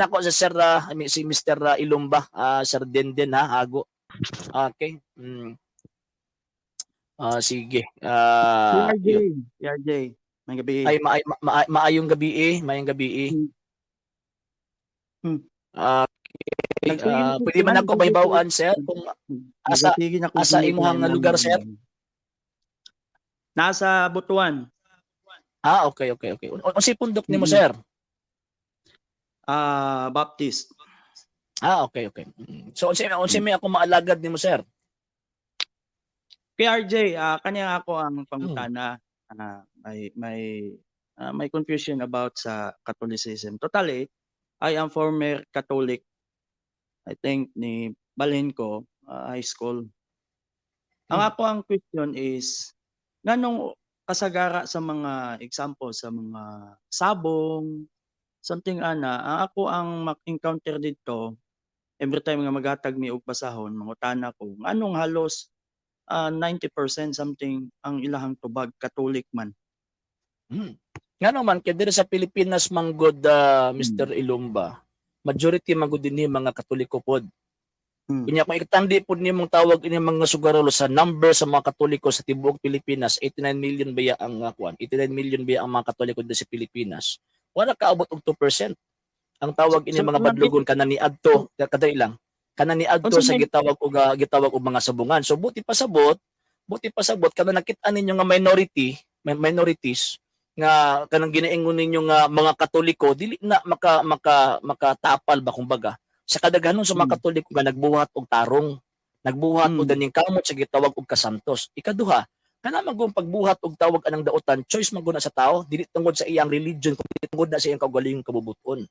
Nako sa Sir I mean, si Mr. Ilumba, Sir Denden ha, Hago. Okay. Sige. PRJ, Yun. PRJ. May gabi. Ay maayong gabi eh, maayong gabi eh. Okay, pwede man ako pahibaw-an, sir, kung Nagsigin ako asa dito imuhang imong lugar, sir? Nasa Butuan. Ah, okay. Unsay pundok nimo, sir? Baptist. Ah, okay. So unsay may ako maalagad nimo, sir? PRJ, kanya ako ang pangutana. May confusion about sa Catholicism. Totally, I am former Catholic. I think ni balhin ko high school. Ang ako ang question is nganong kasagara sa mga example sa mga sabong, something ana, ang ako ang mak-encounter dito every time nga maghatag mi og basahon, mangutana ko nganong halos 90% something ang ilahang tubag Catholic man. Ngano man kay diri sa Pilipinas manggod, Mr. Ilumba, majority manggod dinhi mga Katoliko pod. Unya kung ikatandi pod nimong tawag ini mga sugarolo sa number sa mga Katoliko sa tibuok Pilipinas, 89 million baya ang kuan, 89 million baya ang mga Katoliko diri sa Pilipinas. Wala kaabot og 2%. Ang tawag ini So, mga badlogon kana niadto, kadali lang. Kana niadto Unsa sa gitawag og mga sabungan. So buti pasabot kana nakita ninyo nga minority, minorities nga kanang ginaingon ninyo nga mga Katoliko dili na maka maka makatapal ba kumbaga sa kadaghanon sa mga Katoliko nga nagbuhat og tarong, nagbuhat og daning kamot sa gitawag og kasantos. Ikaduha, kana magong pagbuhat og tawag anang daotan, choice man gud na sa tao, dili tungod sa iyang religion kundi tungod na sa iyang kaugalingong kabubuton.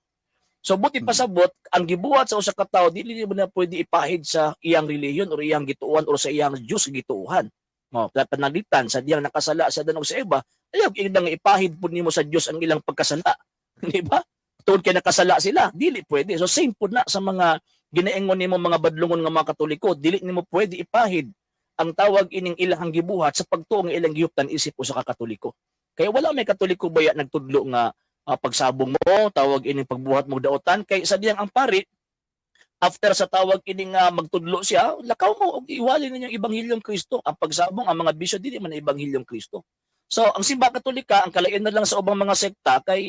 So buti pasabot, ang gibuhat sa usa ka tawo dili mo na pwede ipahid sa iyang relihiyon or iyang gituohan or sa iyang Diyos gituohan. Mo, panalitan sa diyang nakasala sa danog sa iba, ayaw nga ipahid pud nimo sa Diyos ang ilang pagkasala. Di ba? Tungod kay nakasala sila, dili pwede. So same pud na sa mga ginaingon nimo mga badlongon nga mga Katoliko, dili nimo pwede ipahid ang tawag ining ilahang gibuhat sa pagtuo nga ilang gihuptan isip usa ka Katoliko. Kaya wala may Katoliko baya nagtudlo nga pagsabong mo, tawag ining pagbuhat mo daotan kay sa diyang ang pari after sa tawag ining magtudlo siya, lakaw mo og iwali ninyo ang ebanghilyong Kristo. Ang pagsabong, ang mga bisyo, dili man ang ebanghilyong Kristo. So ang Simbahan Katolika, ang kalain na lang sa ubang mga sekta kay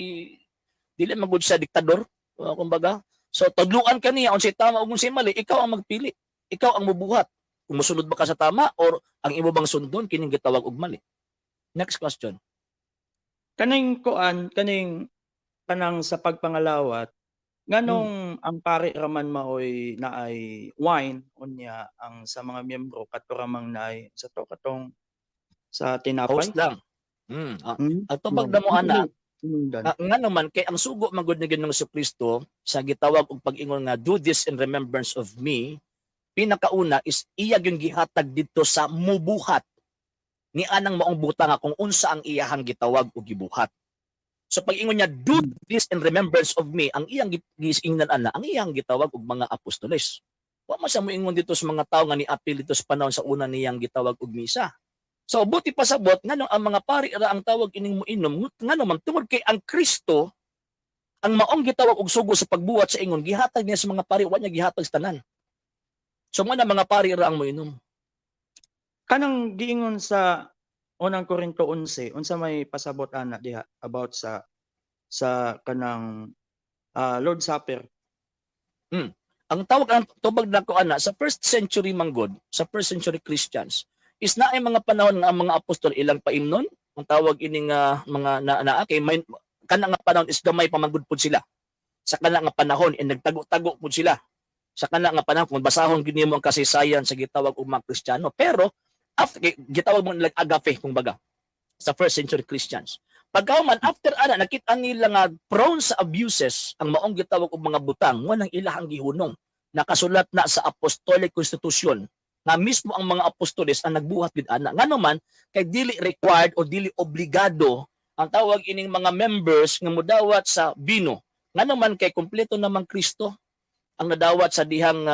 dili man gud siya diktador, kumbaga. So tudluan ka niya unsay tama ug unsay mali, ikaw ang magpili. Ikaw ang mubuhat. Kung mosunod ba ka sa tama or ang imo bang sundon kining gitawag og mali. Next question. Kaning kuan, kaning kanang sa pagpangalawat, nganong ang pari raman maoy naay wine, unya ang sa mga miyembro kato ramang naay sa to katong sa tinapay? Host lang. Ang tubag na mo ana, Hinungdan. Nga naman kay ang sugo man gud ni Ginoong Kristo sa gitawag og pag-ingon nga "Do this in remembrance of me," pinakauna is iya yung gihatag didto sa mubuhat ni anang maong butang nga kung unsa ang iyahang gitawag og gibuhat. So pag-ingon niya, "Do this in remembrance of me," ang iyang giingnan ana ang iyang gitawag og mga apostoles. Wa man siya moingon dito sa mga tawo nga niapil dito sa panahon sa una niyang gitawag og misa. So buti pasabot nganong ang mga pari ra ang tawag ining moinom, ngano man tungod kay ang Kristo ang maong gitawag og sugo sa pagbuhat sa ingon gihatag niya sa mga pari, wa niya gihatag sa tanan. So mo na mga pari ra ang moinom. Kanang giingon sa Unang Korinto 11, unsa may pasabot ana diha about sa kanang Lord Supper? Ang tawag, ang tubag nako ana, sa first century manggod, sa first century Christians is naay mga panahon nga ang mga apostol ilang paimnon ang tawag ining mga na, na kay may kana nga panahon is gamay pa man gud pud sila. Sa kana nga panahon and nagtago-tago pud sila. Sa kana nga panahon kung basahon gyud nimo ang kasaysayan sa gitawag og mga Kristiyano. Pero after gitawag mo nila agape kumbaga sa first century Christians. Pagkauman after ana nakita nila nga prone sa abuses ang maong gitawag og mga butang, mo nang ilahang gihunong. Nakasulat na sa Apostolic Constitution nga mismo ang mga apostoles ang nagbuhat gid ana. Ngano man kay dili required o dili obligado ang tawag ining mga members nga mudawat sa bino. Ngano man kay kompleto namang Kristo ang nadawat sa dihang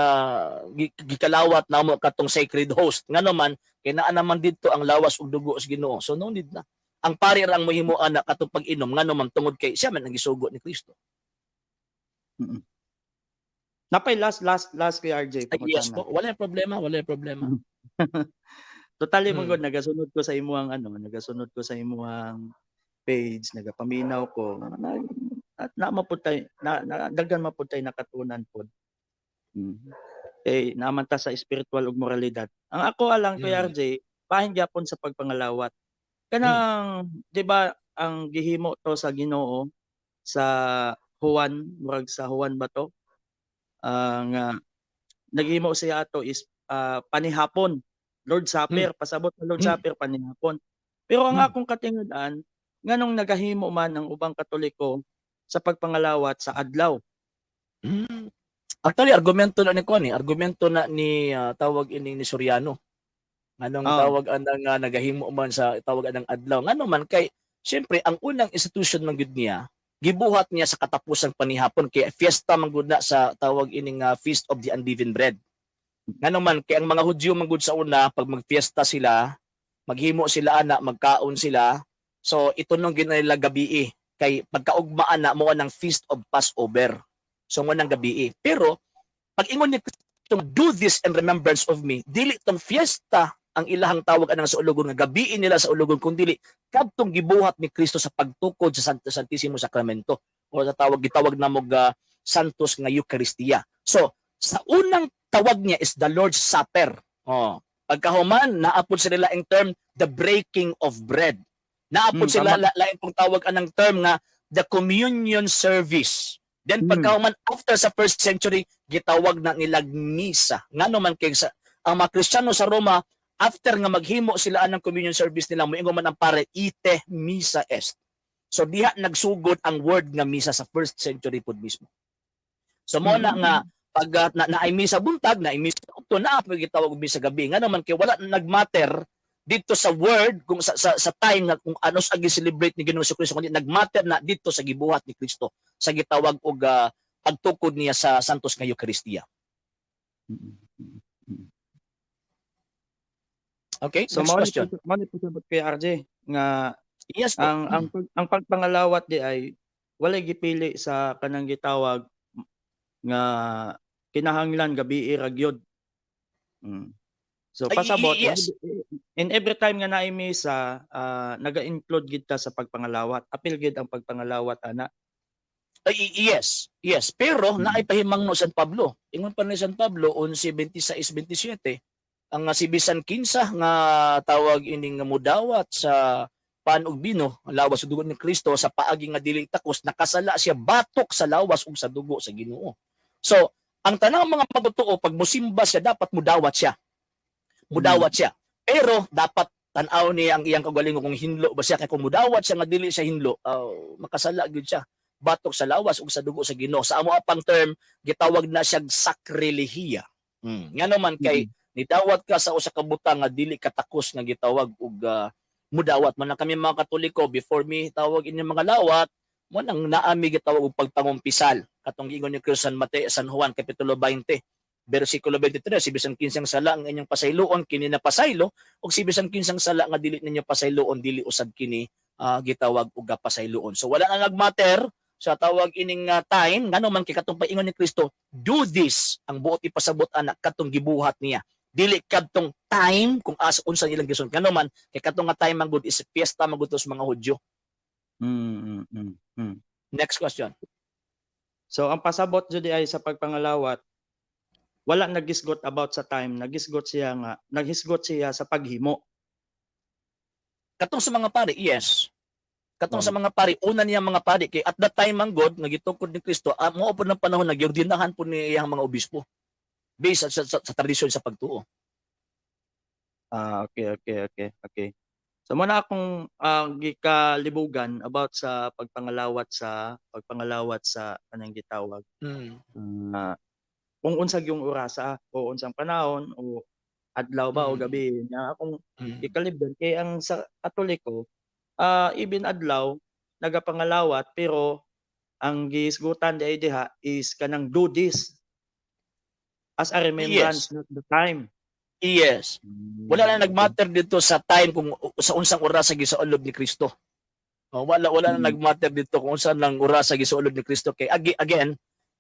gikalawat namo katong sacred host. Ngano man kay naa naman didto ang lawas ug dugo sa Ginoo. So no need na. Ang pari ra ang mohimo ana katong pag-inom, ngano man tungod kay siya man ang gisugo ni Kristo. Napay last last last kay RJ. Ay, yes pangutana. Po, wala problema, wala problema. Totally man gud nagasunod ko sa imuhang ano, nagasunod ko sa imuhang page, nagapaminaw ko. Na, at na mapud tay na, na daghan mapud tay nakatunan pod. Eh naman ta sa spiritual ug moralidad. Ang ako alang, Kuya RJ, bahin gyapon sa pagpangalawat. Kanang 'di ba ang gihimo to sa Ginoo sa Juan, murag sa Juan ba to? Ah, nga naghimo siya ato is panihapon. Lord Supper, pasabot sa Lord Supper panihapon. Pero ang akong katingad-an, nganong nagahimo man ang ubang Katoliko sa pagpangalawat sa adlaw? Actually, argumento na ni kuan eh, argumento na ni tawag ini ni Soriano. Anong tawag anang nagahimo man sa tawag anang adlaw? Ngano man kay syempre ang unang institution man gyud niya gibuhat niya sa katapusang panihapon kay fiesta man gud na sa tawag ining Feast of the Unleavened Bread. Ngano man kay ang mga Hudyo man gud sa una, pag magfiesta sila, maghimo sila ana, magkaon sila. So ito nung ginanila gabi kay pagkaugmaan na mo ang Feast of Passover. So mo nang gabi. Pero pag ingon ni Kristo, "Do this in remembrance of me," dili tong fiesta ang ilahang tawag anang sa ulogon nga gabiin nila sa ulogon, kun dili kadtong gibuhat ni Kristo sa pagtukod sa Santisimo Sacramento o sa tawag gitawag namo ga Santos nga Eucharistia. So sa unang tawag niya is the Lord's Supper. Oh. Pagkahuman, naapod sila laing term, the breaking of bread. Naapod sila laing pong tawag anang term nga the communion service. Then pagkahuman, after sa first century, gitawag na nilag misa. Ngano man kay sa ang mga Kristiyano sa Roma, after nga maghimo sila anang communion service nila, moingon man ang pare, "Ite missa est." So diha nagsugod ang word nga misa sa first century pod mismo. So mo na nga pag na naay misa buntag, naay misa udto, naa pa gitawag og misa gabi. Ngano man kay wala na nagmatter dito sa word kung sa time nga kung ano sa gi-celebrate ni Ginoong Kristo, kundi nagmatter na dito sa gibuhat ni Kristo sa gitawag og pagtukod niya sa Santos nga Eucharistia. Okay, So next mao ni question. Mao ni pasabot kay RJ nga Yes po. ang pagpangalawat di ay walay gipili sa kanang gitawag nga kinahanglan gabi ra gyud. So Ay, pasabot yes. in every time nga naay misa, naga-include gid ta sa pagpangalawat. Apil gid ang pagpangalawat ana. Ay, yes. Pero naay pahimangno San Pablo. Ingon pa ni San Pablo 11:26-27, ang si bisan kinsa nga tawag ining nga mudawat sa pan ug bino, ang lawas ug dugo ni Kristo, sa paagi nga dili takos, nakasala siya batok sa lawas ug sa dugo sa Ginoo. So, ang tanang mga pagtuo, pag musimba siya, dapat mudawat siya. Mudawat siya. Pero dapat tan-aw niya ang iyang kaugalingon kung hinlo ba siya, kay kung mudawat siya nga dili siya hinlo, makasala gyud siya batok sa lawas ug sa dugo sa Ginoo. Sa amo pang term, gitawag na siyag sakrelehiya. Ngano man kay nidawat ka sa usa ka butang nga dili katakos nga gitawag og mudawat man na kami mga Katoliko, before mi tawag inyong mga lawat mo nang naami gitawag og pagpangumpisal, katong giingon ni Kristo San Mateo, San Juan kapitulo 20 bersikulo 23, "Si bisan kinsang sala ang inyong pasayloon, kini na pasaylo, ug si bisan kinsang sala nga dili ninyo pasayloon, dili usab kini gitawag og pasayloon." So wala na nagmatter sa tawag ining time, ngano man kay katong paingon ni Kristo, "Do this," ang buot ipasabot ana katong gibuhat niya, dili kadtong time kung asa unsa ilang gisun, ngano man kay katong nga time man gud is fiesta man gud to sa mga Hudyo. Next question. So ang pasabot jud ay sa pagpangalawat wala nagisgot about sa time, nagisgot siya nga naghisgot siya sa paghimo. Katong sa mga pari, yes. Katong sa mga pari, una niya mga pari kay at that time man gud nga gitukod ni Kristo, mao po ng panahon nga giordinahan po ni iyang mga obispo based sa tradisyon sa pagtuo. Ah, okay. So mo na akong gikalibugan about sa pagpangalawat sa kanang gitawag. Kung unsa gyung orasa o unsang panahon o adlaw ba o gabi na akong gikalibdan kay ang sa Katoliko, even adlaw nagapangalawat, pero ang gihisgutan di ay diha is kanang "Do this as a remembrance," not the time. Yes. Wala na nagmatter dito sa time kung sa unsang oras sa gisaulog ni Kristo. Oh, wala wala na nagmatter dito kung unsa lang oras sa gisaulog ni Kristo kay again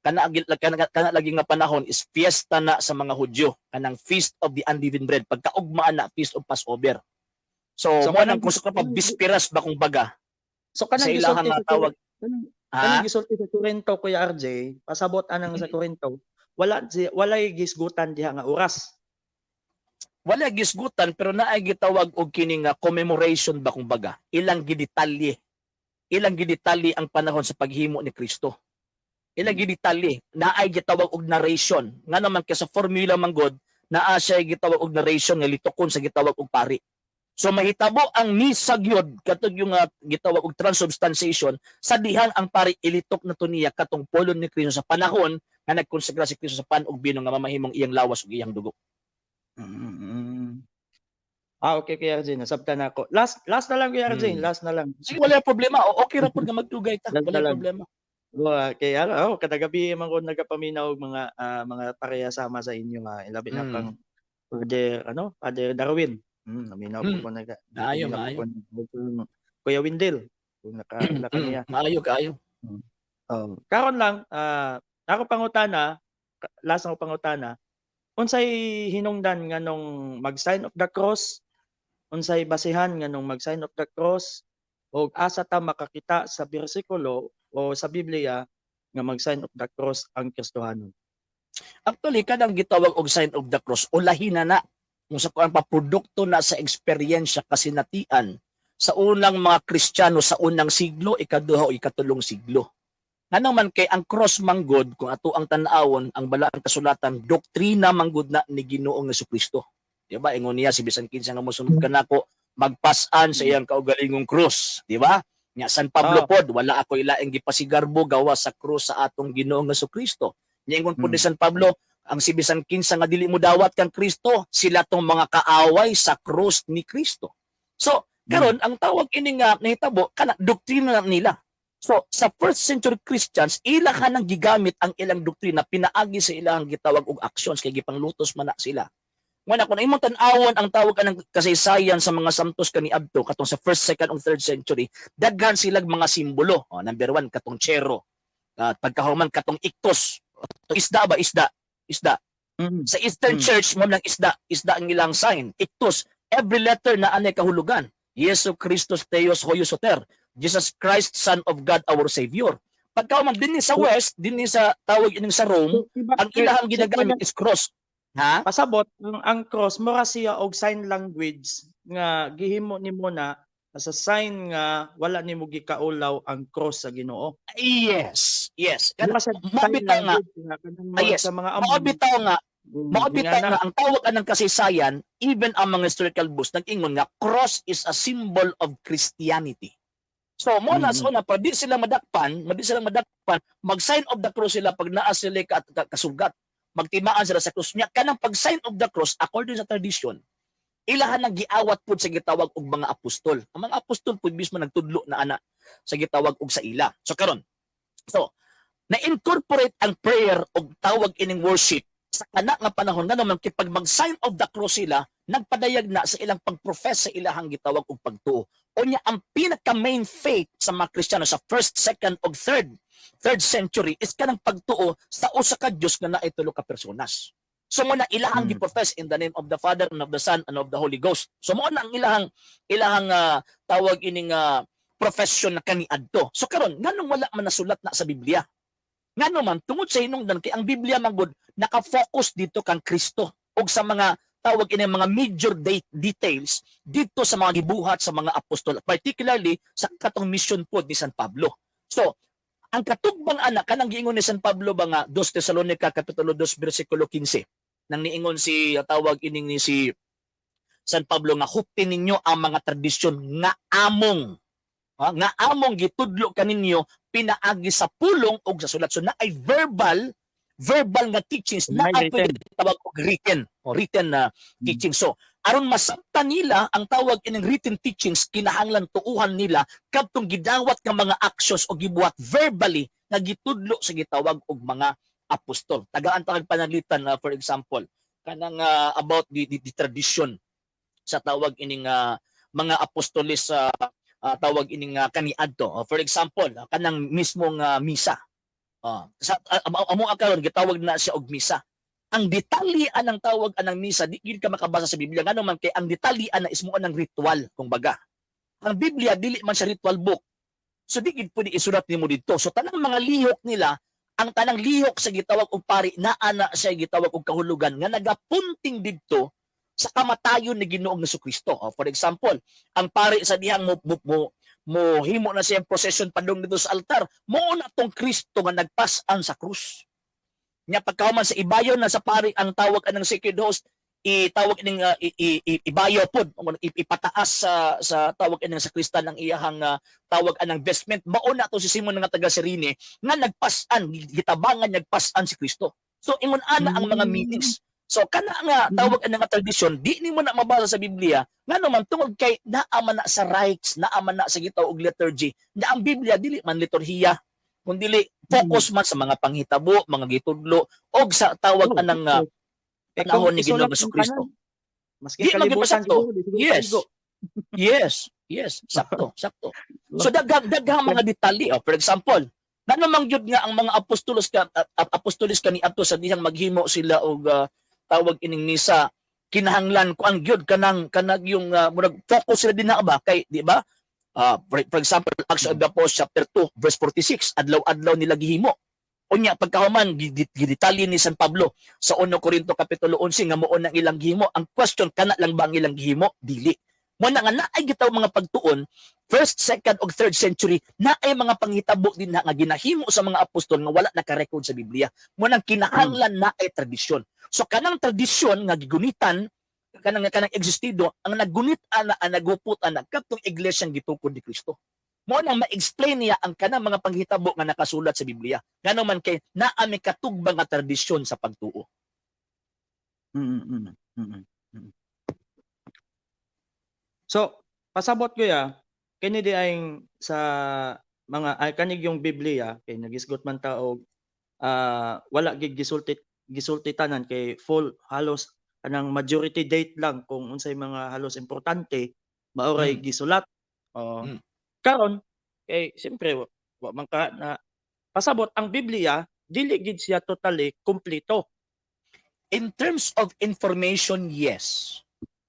Kana lagi nga panahon is fiesta na sa mga Hudyo, kanang Feast of the Unleavened Bread, pagkaugma na Feast of Passover. So, So, mo nang kanang kung sa pa bispiras ba kung baga So sa kanang ilahang gisulti nga sa tawag kanang ha. Kanang gisulti sa Corinto, Kuya RJ, pasabot anang sa Corinto, wala walay gisgutan diha nga oras. Wala gisgutan, pero naay gitawag og kini nga commemoration ba kung baga. Ilang gidetalye ang panahon sa paghimo ni Kristo. Ilang gidetalye, naay gitawag og narration. Nga naman kay sa formula man god, naa siya gitawag og narration nga litukon sa gitawag og pari. So mahitabo ang misa gyud katong yung gitawag og transubstantiation sa dihang ang pari ilitok na to niya katong polon ni Kristo sa panahon nga nagkonsegra si Kristo sa pan ug bino nga mamahimong iyang lawas ug iyang dugo. Ah, okay, Kuya RJ, nasabtan na ako. Last last na lang, Kuya RJ, last na lang. Sige, wala problema. O, okay ra pud nga magdugay ta. Last na Wala lang. problema. Oh, kay ano, oh, kada gabi man ko nagapaminaw og mga pareha sama sa inyo nga ilabi na kang Father ano, Father Darwin. Naminaw po ko naga. Maayo, naminaw po maayo. ko Kuya Windel kung naka niya. Maayo kaayo. Karon lang, ako pangutana, last ako pangutana. Unsay hinungdan nganong mag-sign of the cross? Unsay basihan nganong mag-sign of the cross? O asa ta makakita sa bersikulo o sa Biblia nga mag-sign of the cross ang Kristohanon? Actually, kanang gitawag og sign of the cross, ulahi na na. Kung sa kuan pa, produkto na sa eksperyensya, kasinatian sa unang mga Kristiyano sa unang siglo, ikaduha o ikatulong siglo. Ngano man kay ang cross manggod, kung ato ang tan-awon ang balaang kasulatan, doktrina manggod na ni Ginoong Kristo. Di ba? Ingon niya, si bisan kinsa nga mosunod kanako magpas-an sa iyang kaugalingong krus, di ba? Nya San Pablo pod, "Wala ako ilaing gipasigarbo gawas sa krus sa atong Ginoong Kristo." Niingon pod ni San Pablo, ang si bisan kinsa nga dili mo dawat kang Kristo, sila tong mga kaaway sa krus ni Kristo. So, karon ang tawag ini nga nahitabo kana doktrina na nila. So, sa first century Christians, ila ka nang gigamit ang ilang doktrina pinaagi sa ilang gitawag og actions kay gipanglutos man na sila. Nguna kung imong tan-awon ang tawag anang kasaysayan sa mga santos kaniadto katong sa first, second ug third century, daghan silag mga simbolo. Oh, number one, katong chero. Pagkahuman, katong iktos. Isda ba isda? Isda. Sa Eastern Church mo lang isda, isda ang ilang sign. Iktos, every letter na anay kahulugan. Yesu Christus Theos Hoyos Soter. Jesus Christ, Son of God, our Savior. Pagkahuman dinhi sa West, dinhi sa tawag ining sa Rome, So, iba, ang ilahang ginagamit is cross. Ha? Pasabot ang cross mura siya og sign language nga gihimo nimo na as a sign nga wala nimo gikaulaw ang cross sa Ginoo. Yes. Mura sa Mao sign bitaw nga, language nga kanang Ah, mura yes. sa mga Mao among bitaw nga, mao bitaw ingana. nga ang tawag anang kasaysayan, even ang mga historical books nag-ingon nga cross is a symbol of Christianity. So mo na sa una pa di sila madakpan, mag-sign of the cross sila pag naa sila kasugat. Magtimaan sila sa krus niya. Kanang pag sign of the cross, according sa tradition, ilahan nang giawat pud sa gitawag og mga apostol. Ang mga apostol pud mismo nagtudlo na ana sa gitawag og sa ila. So karon, so na-incorporate ang prayer og tawag ining worship sa kana nga panahon, nga naman kay pag mag-sign of the cross sila, nagpadayag na sa ilang pag-profess sa ilahang gitawag og pagtuo. Unya ang pinaka main faith sa mga Kristiyano sa first, second ug third century is kanang pagtuo sa usa ka Dios nga naay tulo ka personas. So mo na ilahang giprofess in the name of the Father and of the Son and of the Holy Ghost. So mo na ang ilahang tawag ining profession na kaniadto. So karon, nganong wala man nasulat na sa Biblia? Ngano man, tungod sa hinungdan kay ang Biblia man gud naka-focus dito kang Kristo ug sa mga tawag ini mga major date details dito sa mga gibuhat sa mga apostol, particularly sa katong mission pod ni San Pablo. So, ang katugbang anak kanang giingon ni San Pablo ba nga 2 Tesalonica kapitulo 2 bersikulo 15, nang niingon si tawag ining ni si San Pablo nga hupti ninyo ang mga tradisyon nga among nga among gitudlo kaninyo pinaagi sa pulong og sa sulat. So na ay verbal verbal nga teachings na May ang pwede tawag og written o written na teaching. So aron masabtan nila ang tawag ining written teachings, kinahanglan tuuhan nila kadtong gidawat nga mga actions o gibuhat verbally nga gitudlo sa gitawag og mga apostol. Tagaan ta kag pananglitan na, for example, kanang about the tradition sa tawag ining mga apostoles sa tawag ining kaniadto. For example, kanang mismong misa. Ah, sa amo karon gitawag na siya og misa. Ang detalye anang tawag anang misa, di gyud ka makabasa sa Biblia, ngano man kay ang detalye ana is mo ng ritual kung baga. Ang Biblia dili man siya ritual book. So di gyud pwede isulat nimo didto. So tanang mga lihok nila, ang tanang lihok sa gitawag og pari, naa na siya gitawag og kahulugan nga nagapunting didto sa kamatayon ni Ginoong Kristo. Oh, for example, ang pari sa dihang mo himo na siyang procession padung dito sa altar, mao na tong Kristo nga nagpas-an sa krus. Nya pagkahuman sa ibayo na sa pari ang tawag anang sacred host, itawag ining ibayo pod, ipataas sa tawag ining sa kristal ang iyahang tawag anang vestment, mao na to si Simon nga taga Cyrene nga nagpas-an, gitabangan, nagpas-an si Kristo. So ingon ana ang mga meanings. So kana nga tawag ana nga tradisyon, di nimo na mabasa sa Biblia, ngano man tungod kay naa man na sa rites, naa man na sa gitawag og liturgy, na ang Biblia dili man liturhiya kun dili focus man sa mga panghitabo, mga gitudlo og sa tawag anang Eh, panahon kung ni Ginoong isulat ang Kristo. tanan, maski Di man gyud kalibutan pasakto. siguro, di siguro paligo. Yes, sakto, sakto. So daghang daghang mga detalye. Oh, for example, ngano man gyud nga ang mga apostolos ka ni adto sa dihang maghimo sila og tawag ining misa, kinahanglan kuan gyud kanang kanag yung murag focus sila dinha ba kay di ba? For example, Acts of the Apostles chapter 2 verse 46, adlaw-adlaw nila gihimo. Unya pagkahuman gidetalye ni San Pablo sa 1 Corinto kapitulo 11 nga mao nang ilang gihimo. Ang question, kana lang ba ang ilang gihimo? Dili. Mo na nga naay gitaw mga pagtuon first, second ug third century, naay mga panghitabo din na nga ginahimo sa mga apostol nga wala naka-record sa Biblia. Mo nang kinahanglan naay tradisyon. So kanang tradisyon nga gigunitan, kanang kanang existido, ang naggunit ana, ang nagupot ana kadtong iglesyang gitukod ni Kristo. Mo nang ma-explain niya ang kanang mga panghitabo nga nakasulat sa Biblia. Ngano man kay naa may katugba nga tradisyon sa pagtuo. So, pasabot ko ya, kini di ay sa mga ay kanig yung Biblia kay nagisgot man ta og wala gid gisulti gisulti tanan kay full halos kanang majority date lang kung unsay mga halos importante maoray gisulat. Oh. Karon kay siyempre wa man ka na pasabot ang Biblia dili gid siya totally kumpleto. In terms of information, yes.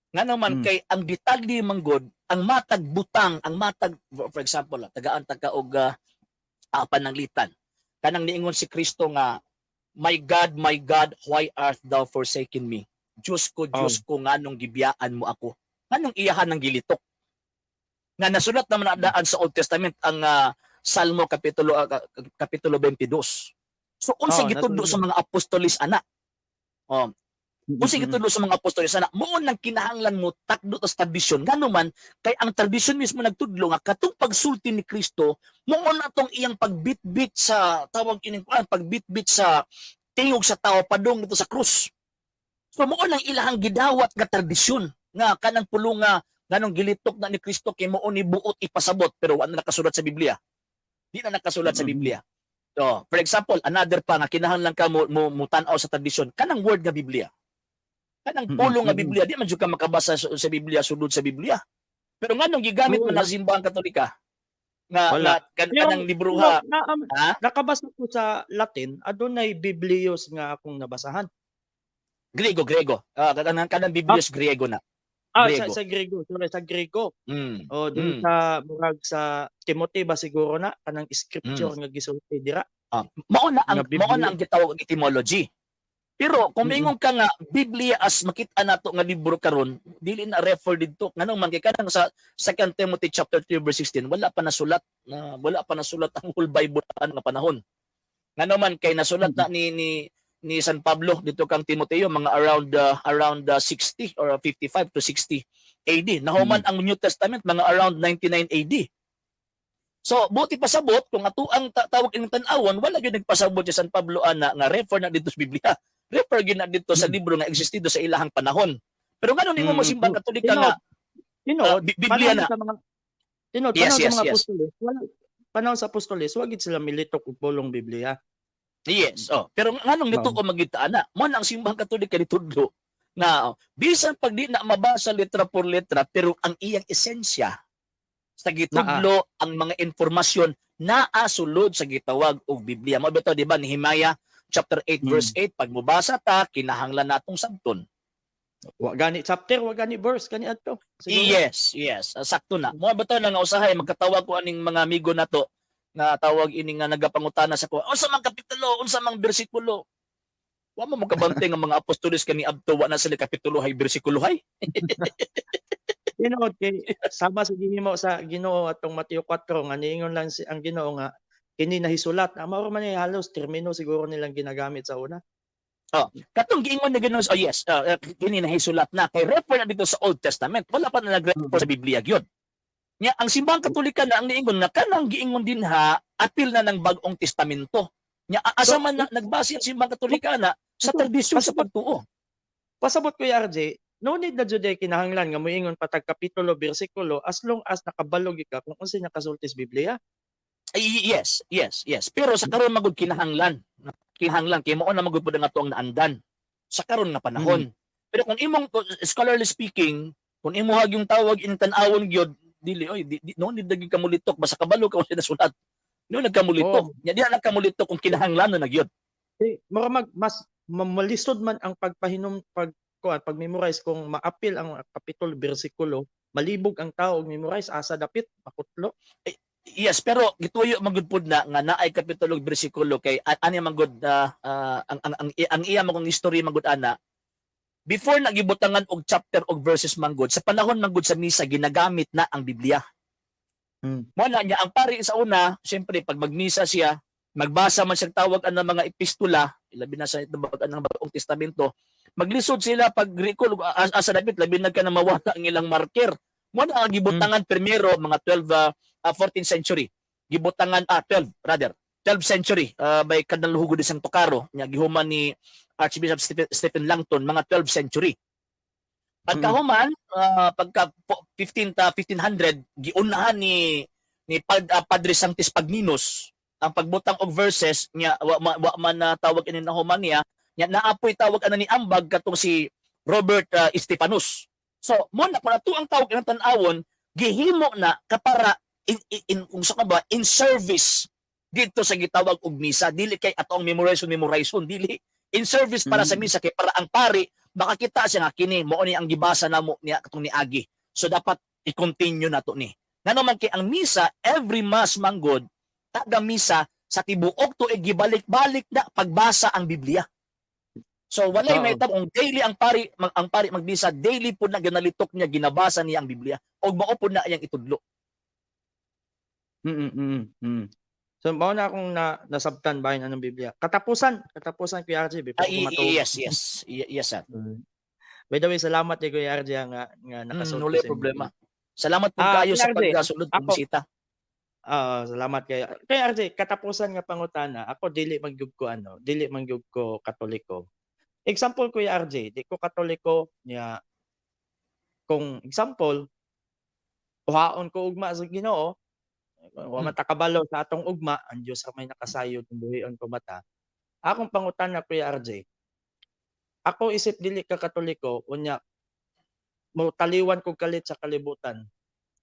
Ngano man kay ang detalye man gud, ang matag butang, ang matag, for example, tagaan ta ka og pananglitan. Kanang niingon si Kristo nga, "My God, my God, why art thou forsaken me?" Diyos ko, Diyos ko, nganong gibiyaan mo ako? Nganong iyahan ng gilitok? Nga nasulat naman na daan sa Old Testament ang Salmo kapitulo 22. So unsa gitudlo nasulat. sa mga apostolis ana? Oh, unsa gitudlo sa mga apostolis ana? Mao nang kinahanglan mo takdo ta sa tradisyon. Ngano man kay ang tradisyon mismo nagtudlo nga katong pagsulti ni Kristo mao na tong iyang pagbitbit sa tawag ining kuan, pagbitbit sa tingog sa tao padung dito sa krus. So mao nang ilahang gidawat nga tradisyon nga kanang pulong nga nganong gilitok na ni Kristo kay mao ni buot ipasabot, pero wa na nakasulat sa Biblia. Di na nakasulat sa Biblia. So, for example, another pa nga kinahanglan ka mo tan-aw sa tradisyon, kanang word nga Biblia. Kanang pulong nga Biblia, di man jud ka makabasa sa Biblia sulod sa Biblia. Pero nganong gigamit man Wala. ang Simbahang Katolika nga Wala. nga kanang libroha, ha? Nakabasa ko sa Latin, adunay Biblios nga akong nabasahan. Grego, Grego. Ah, kanang Biblios Griego na. Ah, sa Grego. sa Grego, sorry, sa Grego. Oh, dun sa murag sa Timothy ba siguro na kanang scripture nga gisulti dira. Ah, Nga mao Biblia. na ang gitawag og etymology. Pero kung moingon ka nga Biblia as makita nato nga libro karon, dili na refer didto, nganong man kay kanang sa 2 Timothy chapter 3 verse 16 wala pa nasulat ang whole Bible nga panahon. Ngano man kay nasulat na ni San Pablo dito kang Timoteo mga around 60 or 55 to 60 AD. Nahuman ang New Testament mga around 99 AD. So, buti pasabot kung ato ang tawag ining tan-awon, wala gyud nagpasabot si San Pablo ana nga refer na dito sa Biblia. Refer gyud na dito sa libro nga existido sa ilahang panahon. Pero ngano nimo mo Simbang Katolika nga Tinuod, Biblia panahon na? sa mga tinuod, panahon sa mga apostoles, wala panahon sa apostoles, wa gid sila militok og pulong Biblia. Yes. Oh, pero nganong nito ko magita ana? Mo na ang Simbahang Katolika nitudlo nga oh, bisan pag di na mabasa letra por letra, pero ang iyang esensya Sa gitudlo ang mga impormasyon naa sulod sa gitawag og Biblia. Mao bitaw, di ba, Nehemiah chapter 8 verse 8, pag mobasa ta, kinahanglan natong sabton. Wa gani chapter, wa gani verse kani adto. Siguro. Yes. Ah, sakto na. Mao bitaw na nga usahay magkatawag ko aning mga amigo nato nga tawag ini nga nagapangutana sa ko. Unsa man kapitulo, unsa man bersikulo? Wa mo makabantay nga mga apostoles kani adto wa na sila kapitulo hay bersikulo hay. Tinuod kay sama sa gihimo sa Ginoo atong Mateo 4 nga niingon lang si ang Ginoo nga kini nahisulat. Ang mao man ni halos termino siguro nilang ginagamit sa una. Katong giingon na Ginoo, oh yes, kini nahisulat na kay refer na dito sa Old Testament. Wala pa na nag-refer sa Biblia gyud. Nya ang Simbahang Katolika na ang niingon nga kanang giingon dinha apil na ng Bagong Testamento. Nya asa man na nagbase ang Simbahang Katolika na sa tradisyon sa pagtuo. Pasabot, Kuya RJ, no need na jud ay kinahanglan nga moingon patag kapitulo, bersikulo, as long as nakabalo gyud ka kung unsay nakasulti sa Biblia. Ay, yes. Pero sa karon magud kinahanglan. Kinahanglan kay mao na magud pud ang ato ang naandan sa karon nga panahon. Pero kung imong scholarly speaking, kung imo yung tawag in tan-awon gyud, dili oy, di, no need gyud ka mulitok basta kabalo ka unsa nasulat. No nagkamulitok. Nya di na nagkamulitok kung kinahanglan na gyud. Eh, mura mag mas malisod man ang pagpahinom pag kuan pag-memorize kung maapil ang kapitulo, bersikulo, malibog ang tao og memorize asa dapit makutlo. Yes, pero gituyo magud pud na nga naay kapitulo ug bersikulo kay ani magud ang iya magong history magud ana before nagibutangan og chapter og verses manggod sa panahon manggod sa misa ginagamit na ang Biblia. Mo na niya ang pari sa una, siyempre pag magmisa siya, magbasa man siya tawag ang mga epistula, labi na sa ang Bagong Testamento, maglisod sila pag recall asa dapit, labi na ka na mawala ang ilang marker. Mo na ang gibutangan primero mga 12 14th century. Gibutangan 12 rather 12th century by Cardinal Hugo de Santo Caro nya gihuman ni Archbishop Stephen Langton mga 12th century. Pagkahuman, pagka 15 ta 1500 giunahan ni Padre Sanctis Pagninus ang pagbutang og verses nya wa man na tawag ini na human niya nya naapoy tawag ana ni ambag katong si Robert Stephanus. So mo na kung ato ang tawag ng tan-awon gihimo na kapara in kung sa ka ba in service dito sa gitawag og misa, dili kay ato ang memorization memorization, dili in service para sa misa kay para ang pari makakita siya nga kini mao ni ang gibasa namo niya katong niagi, so dapat i-continue nato ni. Ngano man kay ang misa, every mass manggod, taga misa sa tibuok tuig gibalik-balik na pagbasa ang Biblia. So walay may kung daily ang pari magbisa, daily pud na ginalitok niya, ginabasa niya ang Biblia og mao pud na iyang itudlo. So mao na akong na nasabtan bahin anong Biblia. Katapusan, katapusan, Kuya RJ, before ko matulog. Yes, sir. By the way, salamat kay Kuya RJ nga nakasulti Wala sa inyo. problema. Salamat po kayo Kuya sa RJ, pagkasulod ako- bisita. Ah, salamat kayo. Kuya RJ, katapusan nga pangutana, ako dili man gyud ko ano, dili man gyud ko Katoliko. Example, Kuya RJ, di ko Katoliko niya, kung example kuhaon ko ugma sa Ginoo, wa man ta kabalo sa atong ugma, ang Dios ra may nakasayod kung buhion ko mata. Akong pangutana, Kuya RJ, ako isip dili ka Katoliko, unya mo taliwan kog kalit sa kalibutan.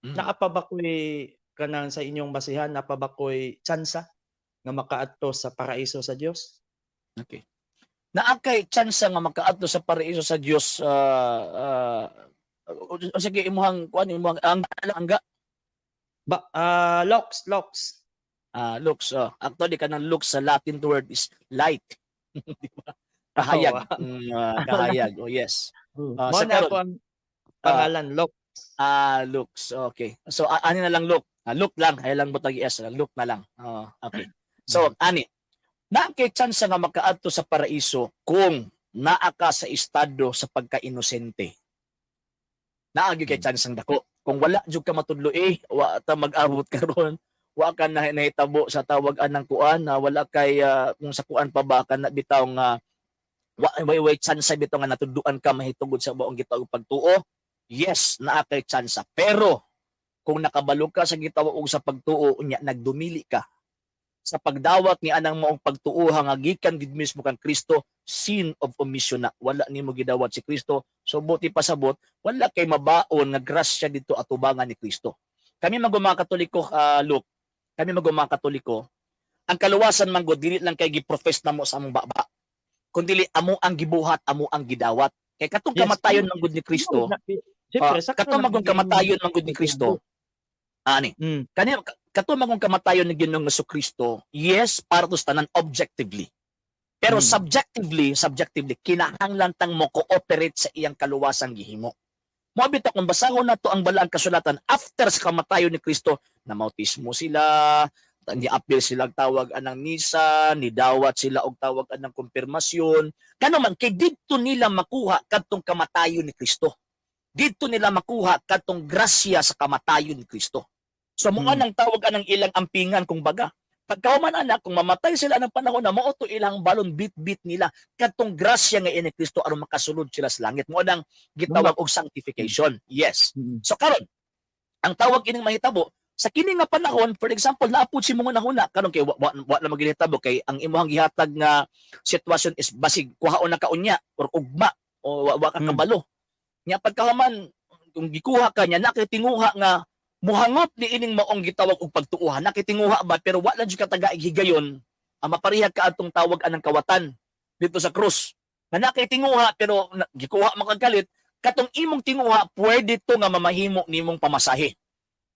Naa pa ba ko'y kanang sa inyong basihan, naa pa ba ko'y tsansa nga makaadto sa paraiso sa Dios? Okay. Naa kay chance nga makaadto sa paraiso sa Dios, o sige, imuhang kuan, imuhang ang angga? Ba lux lux. Ah, lux, oh. Actually kanang lux sa Latin word is light. Di ba? Kahayag. Kahayag. Oh yes. Mao Sa na karon, ako ang pangalan, Lux. Ah, lux. Okay. So ani na lang look. Ah, look lang, ay lang butag s, look na lang. Oh, okay. So ani naa kay chance nga makaadto sa paraiso kung naa ka sa estado sa pagka-inosente. Naa gyud kay chance ang dako. Kung wala jud ka matudlo eh, wa ta mag-abot karon, wa ka na nahitabo sa tawag anang kuan na wala kay kung sa kuan pa ba ka na bitaw nga wa way way chance bitaw nga natudluan ka mahitungod sa buong gitawag pagtuo. Yes, naa kay chance. Pero kung nakabalo ka sa gitawag og sa pagtuo unya nagdumili ka sa pagdawat ni anang maong pagtuoha nga gikan gid mismo kang Kristo, sin of omission na, wala nimo gidawat si Kristo. So buti pasabot, wala kay mabaon nga grasya dito atubangan ni Kristo. Kami man mga Katoliko, Luke, kami man mga Katoliko, ang kaluwasan man gud dili lang kay gi-profess namo sa among baba, kundi amo ang gibuhat, amo ang gidawat. Kay katong kamatayon man gud ni Kristo, Siyempre, sakto katong na magong kamatayon man gud ni Kristo, ani, kani katong magong kamatayon ni Ginoong Kristo, yes, para to sa tanan objectively. Pero subjectively, kinahanglan tang mo cooperate sa iyang kaluwasang gihimo. Mo bitaw kung basahon nato ang balaang kasulatan after sa kamatayon ni Kristo, namautismo sila, ni-apil sila og tawag anang misa, nidawat sila og tawag anang kumpirmasyon. Kano man kay didto nila makuha kadtong kamatayon ni Kristo. Didto nila makuha kadtong grasya sa kamatayon ni Kristo. So mo nang tawag anang ilang ampingan kung baga. Pagkahuman anak, kung mamatay sila ng panahon na mao to ilang balon, bit-bit nila kadtong grasya nga ini Kristo aron makasulod sila sa langit. Mo nang gitawag og sanctification. Yes. So karon, ang tawag ining mahitabo sa kini nga panahon, for example, naapod si mga nahuna karon kay wa na magihitabo kay ang imong gihatag nga sitwasyon is basig kuhaon na kaunya or ugma o wa ka kabalo. Nya pagkahuman kung gikuha ka niya nakitinguha nga muhangop ni ining maong gitawag og pagtuuhan, nakitinguha ba, pero wa lang jud ka taga higayon ang maparehag ka atong tawag anang kawatan dito sa krus nga nakitinguha pero gikuha man kag kalit. Katong imong tinguha, pwede to nga mamahimo nimong pamasahe,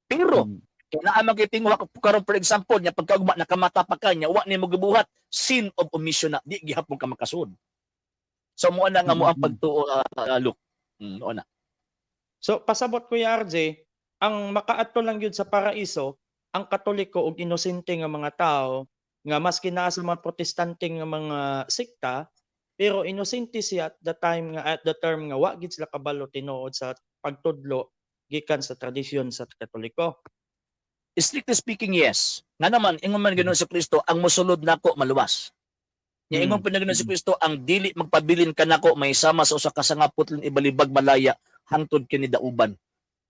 pero kay naa man kay tinguha karon, for example, nya pagkaugma nakamata pa ka nya wa nimo gibuhat, sin of omission na, di gihapon ka makasud. So mo na nga mo ang pagtuo, Luke. Mo na. So pasabot, Kuya RJ, ang makaadto lang yun sa paraiso ang Katoliko ug inosente nga mga tao nga maski naa sa mga Protestante nga mga sekta, pero inosente siya at the time nga at the term nga wa gid sila kabalo tinuod sa pagtudlo gikan sa tradisyon sa Katoliko. Strictly speaking, yes. Nga naman, ingon man Ginoong Kristo, ang mosulod nako maluwas. Nya ingon pa na Ginoong Kristo, ang dili magpabilin kanako may sama sa usa ka sanga putlon ibalibag malaya hangtod kini dauban.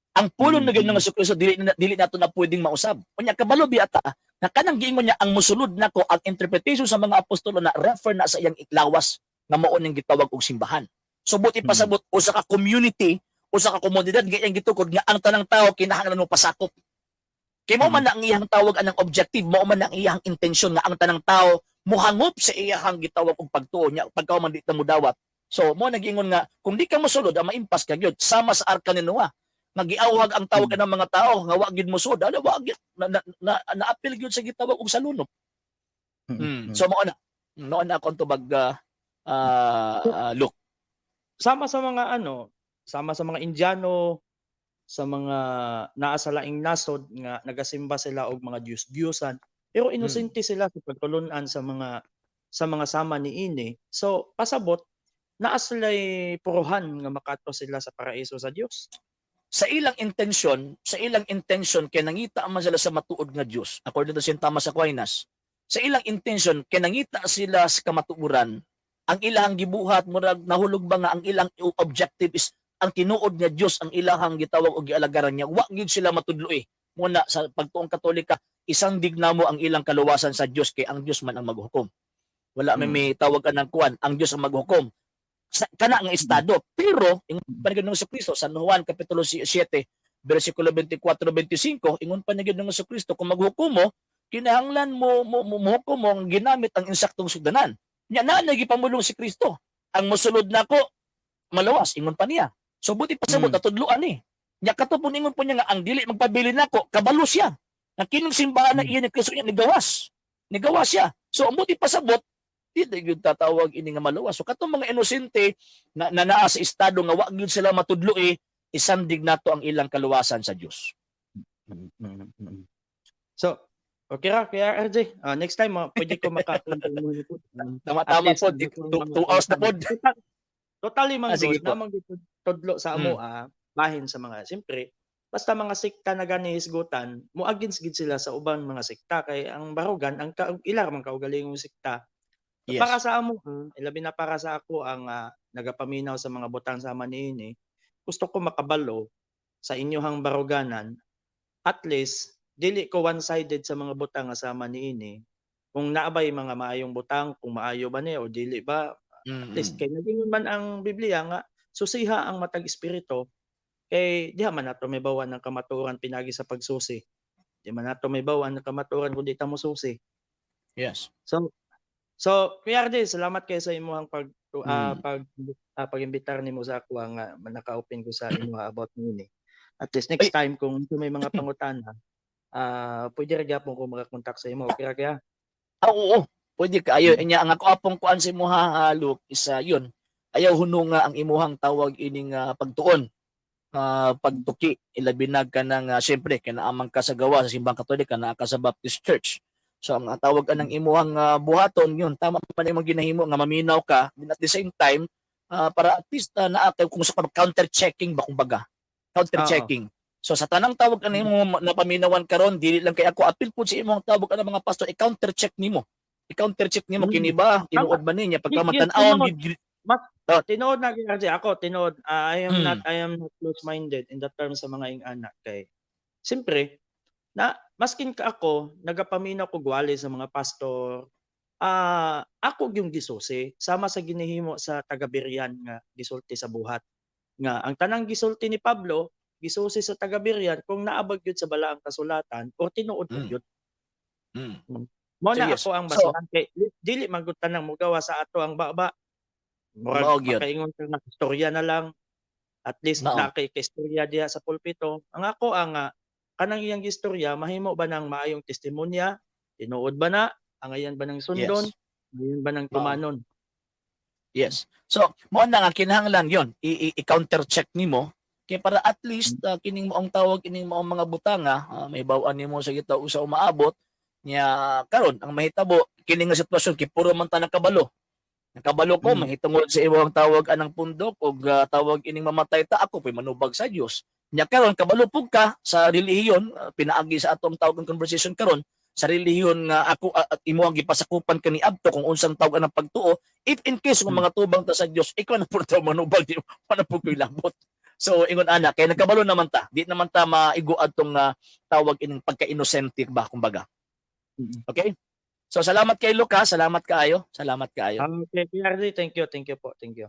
Ang pulong na Ginoong Kristo dili nato na pwedeng mausab. Unya kabalo biya ta na kanang giingon niya ang mosulod nako, ang interpretation sa mga apostolo na refer na sa iyang lawas nga mao ning gitawag og simbahan. So buti pasabot usa ka community, usa ka komunidad nga iyang gitukod nga ang tanang tao kinahanglan mo pasakop. Kay mao man na ang iyang tawag anang objective, mao man na ang iyang intensyon nga ang tanang tao muhangop sa iyang gitawag og pagtuo niya pagka man di ta mudawat. So mo nagingon nga kung di ka mosulod, ang maimpas ka gyud sama sa arka ni Noah. Nga giawhag ang tawag ng mga tao nga wa gyud mosulod, ala wa gyud na, naapil gyud sa gitawag og salunop. So mao na. Mao na akong tubag, Luke. Sama sa mga ano, sama sa mga Indiano, sa mga naa sa laing nasod nga nagasimba sila og mga Diyos-Diyusan, pero inosente sila sa pagtulun-an sa mga sama niini. So pasabot naa sila'y puruhan nga makaadto sila sa paraiso sa Dios. Sa ilang intention kay nangita man sila sa matuod nga Dios according to St. Thomas Aquinas. Sa ilang intention kay nangita sila sa kamatuoran, ang ilang gibuhat murag nahulog ba nga ang ilang objective is ang tinuod nga Dios ang ilahang gitawag og gialagaran niya, wa gyud sila matudlo eh. Muna sa pagtuong Katolika, isang dignamo ang ilang kaluwasan sa Dios kay ang Dios man ang maghukom. Wala may may tawag ka ng kuan, ang Dios ang maghukom sa kana nga estado. Pero ingon pa ni Ginoong Kristo sa Juan kapitulo 7 bersikulo 24 25, ingon pa ni Ginoong Kristo, kung maghukom mo, kinahanglan mo mohukom mo ang ginamit ang insaktong sugdanan. Nya na nagipamulong si Kristo, ang mosulod nako maluwas, ingon pa niya. So buti pa sabot natudloan eh. Nya kato po ingon po niya nga ang dili magpabilin nako, kabalo siya. Nga kining simbahan na iyan ni Kristo niya nigawas. Nigawas siya. So ang buti pasabot di na gyud tatawag ini nga maluwas. So katong mga inosente na naa sa estado nga wa gyud sila matudlo eh, isandig nato ang ilang kaluwasan sa Dios. So, okay ra, Kuya RJ. Ah, next time, pwede ko makapunta mo nito. Tama At tama least, po, 2 hours na pod. Totally man Ah, sige gud, po. namang gud tudlo sa amo bahin sa mga siyempre basta mga sekta na gani hisgutan mo against gid sila sa ubang mga sekta kay ang barugan ang ila man kaugalingong sekta. Para sa amo, labi na para sa ako ang nagapaminaw sa mga butang sama niini, gusto ko makabalo sa inyohang baruganan, at least dili ko one-sided sa mga butang nga sama niini. Kung naa bay mga maayong butang, kung maayo ba ni o dili ba, at least kay nagingon man ang Biblia nga susiha ang matag espiritu. Kay diha man nato mahibaw-an ang kamatuoran pinagi sa pagsusi. Di man nato mahibaw-an ang kamatuoran kung di ta mosusi. So Kuya RJ, salamat kay sa imong pag-imbitar nimo sa ako nga naka-open ko sa imo about niini. At least next Ay. Time kung may mga pangutana, pwede ra gyapon ko makakontak sa imo. Okay ra kaya? Ah, oo. Pwede kaayo. Nya ang ako apong kuan sa imuha, Luke, isa yun. Ayaw hununga ang imuhang tawag ining pagtuon. Pagtuki, ilabi na ka ng siyempre kay naa man ka sa gawa sa Simbang Katoliko, naa ka sa Baptist Church. So ang tawag anang imuhang buhaton yun, tama man imong ginahimo nga maminaw ka, then at the same time para at least naa kay kung sa counter checking ba, kumbaga. Counter checking. So sa tanang tawag ani mo napaminawan karon, dili lang kay ako, apil pud sa imong tawag anang mga pastor, i-counter check nimo. I-counter check nimo kini ba tinuod ba niya pagka Yes, matan-awon tinuod. gid. Tinuod na gyud kasi ako, tinuod, I am not I am not close-minded in the terms sa mga ing-ana kay siyempre na maskin ka ako nagapaminaw ko gwali sa mga pastor, ako gyung gisusi sama sa ginihimo sa taga-Berean nga gisulti sa buhat nga ang tanang gisulti ni Pablo gisusi sa taga-Berean kung naa ba gyud sa balaang kasulatan or tinuod ba gyud. Mao na So, yes. ako ang So basihan kay dili man gud tanang mogawa sa ato ang baba. Murag Mao gyud. makaingon ka nga istorya na lang. At least Mao. naa kay istorya diha sa pulpito. Ang ako ang kanang iyang istorya mahimo ba ng maayong testimonya? Tinuod ba na? Angayan ba ng sundon? Angayan ba ng Mao. tumanon? Yes. So, mao na nga kinahanglan yon i-counter check nimo kay para at least kining maong tawag ining maong mga butanga may bawaan nimo sa kita usa umaabot nya. Karon ang mahitabo kini nga sitwasyon kay puro man ta nakabalo. Nakabalo ko mahitungod sa imong tawag anang pundok og tawag ining mamatay ta, ako po'y manubag sa Dios. Nya karon kabalo pug ka sa relihiyon, pinaagi sa atong tawag ng conversation karon sa relihiyon nga ako at imo ang gipasakupan kani adto kung unsang tawag anang pagtuo. If in case kung mga tubang ta sa Dios, ikaw na pud daw manubag, di pa na pud ko'y labot. So ingon ana kay nagkabalo naman ta, di naman ta maigo adtong tawag ining pagka-inosente ba, kumbaga. Okay, so salamat kay Lucas, salamat kaayo, salamat kaayo. Okay, PRD, thank you po, thank you.